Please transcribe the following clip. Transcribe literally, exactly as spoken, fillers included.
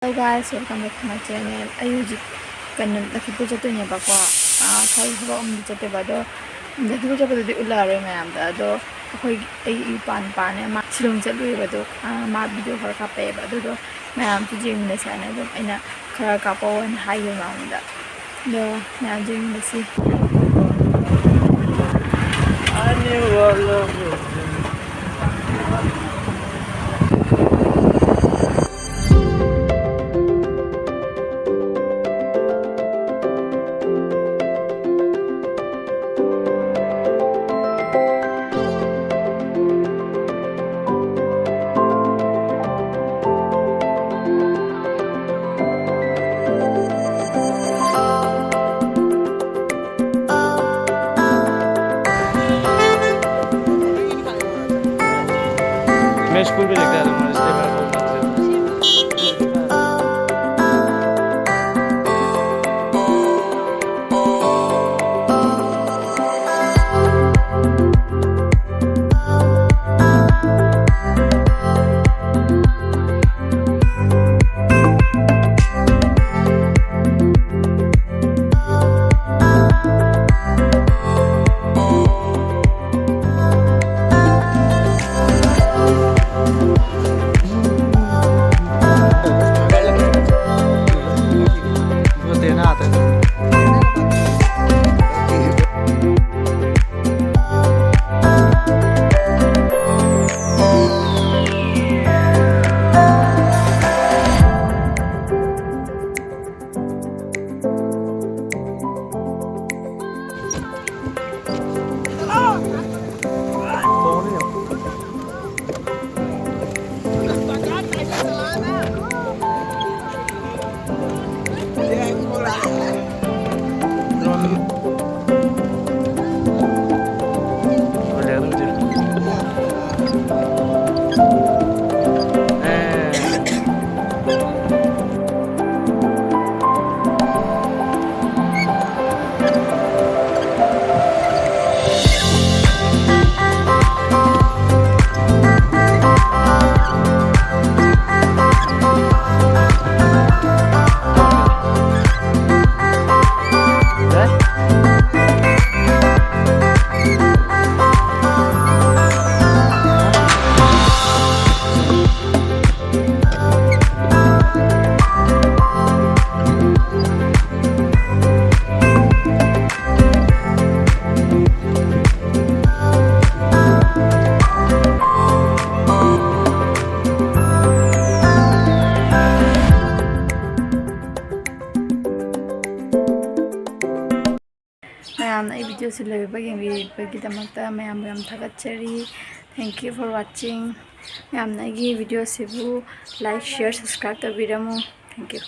Hello guys, welcome back to my channel. ꯑꯩ ꯍꯧꯖꯤꯛ ꯀꯩꯅꯣ, ꯂꯛꯈꯤꯄꯨꯔ ꯆꯠꯇꯣꯏꯅꯦꯕꯀꯣ꯫ ꯑꯥ, ꯊꯕꯛ, ꯊꯕꯛ ꯑꯃꯗꯤ ꯆꯠꯇꯣꯏꯕ, ꯑꯗꯣ ꯂꯛꯈꯤꯄꯨꯔ ꯆꯠꯄꯗꯨꯗꯤ ꯎꯠꯂꯛꯑꯔꯣꯏ ꯃꯌꯥꯝꯗ꯫ ꯑꯗꯣ ꯑꯩꯈꯣꯏ, ꯑꯩ ꯏꯄꯥ ꯅꯨꯄꯥꯅꯦ, ꯃꯥ ꯁꯤꯂꯣꯡ ꯆꯠꯂꯨꯏꯕ, ꯑꯗꯣ, ꯑꯥ, ꯃꯥ ꯚꯤꯗꯤꯑꯣ ꯈꯔ ꯀꯥꯞꯄꯛꯑꯦꯕ, ꯑꯗꯨꯗꯣ ꯃꯌꯥꯝꯁꯨ ꯌꯦꯡꯃꯤꯟꯅꯁꯦ ꯍꯥꯏꯅ ꯑꯗꯨꯝ ꯑꯩꯅ ꯈꯔ ꯀꯥꯞꯄꯛꯑꯣ ꯍꯥꯏꯅ ꯍꯥꯏꯈꯤꯕ ꯃꯉꯣꯟꯗ꯫ ꯑꯗꯣ ꯃꯌꯥꯝꯁꯨ ꯌꯦꯡꯃꯤꯟꯅꯁꯤ꯫ ꯃꯌꯥꯝꯅ ꯑꯩ videoꯁꯤ ꯂꯣꯏꯕ ꯌꯦꯡꯕꯤꯕꯒꯤꯗꯃꯛꯇ ꯃꯌꯥꯝꯕꯨ ꯌꯥꯝ ꯊꯥꯒꯠꯆꯔꯤ꯫ Thank you for watching. ꯃꯌꯥꯝꯅ ꯑꯩꯒꯤ videoꯁꯤꯕꯨ like, share, subscribe ꯇꯧꯕꯤꯔꯝꯃꯨ꯫ Thank you.